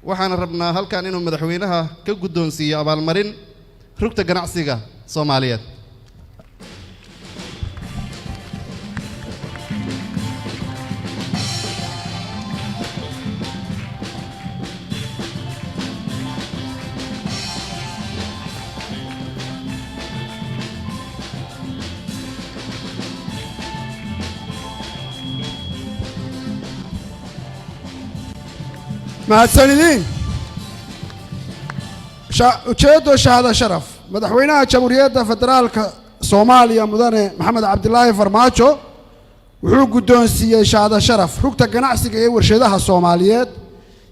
Waxaana rabnaa halkan inuu madaxweynaha ka guddoonsiiyo abaalmarin Rugta Ganacsiga Soomaaliyeed. Mahadsanidin. Ujeeddo shahaado sharaf. Madaxweynaha Jamhuuriyadda Federaalka Soomaaliya, Mudane Maxamed Cabdilaahi Farmaajo, wuxuu guddoonsiiyey shahaado sharaf Rugta Ganacsiga iyo Warshadaha Soomaaliyeed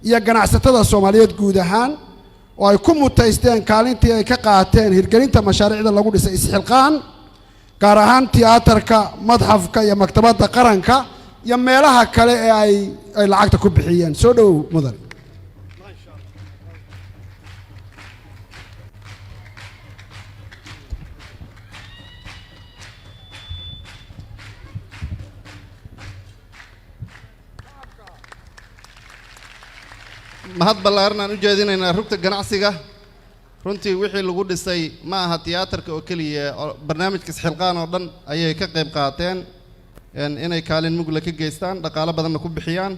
iyo ganacsatada Soomaaliyeed guud ahaan, oo ay ku mutaysteen kaalintii ay ka qaateen hirgelinta mashaariicda lagu dhisay Isxilqaan, gaar ahaan tiyaatarka, madxafka iyo Maktabadda Qaranka iyo meelaha kale ee ay lacagta ku bixiyeen. Soo dhowow, mudan. Mahad ballaaran aan u jeedinaynaa Rugta Ganacsiga. Runtii wixii lagu dhisay ma aha tiyaatarka oo keliya, oo barnaamijka Isxilqaan oo dhan ayay ka qayb qaateen inay kaalin mugla ka geystaan, dhaqaalo badanna ku bixiyaan.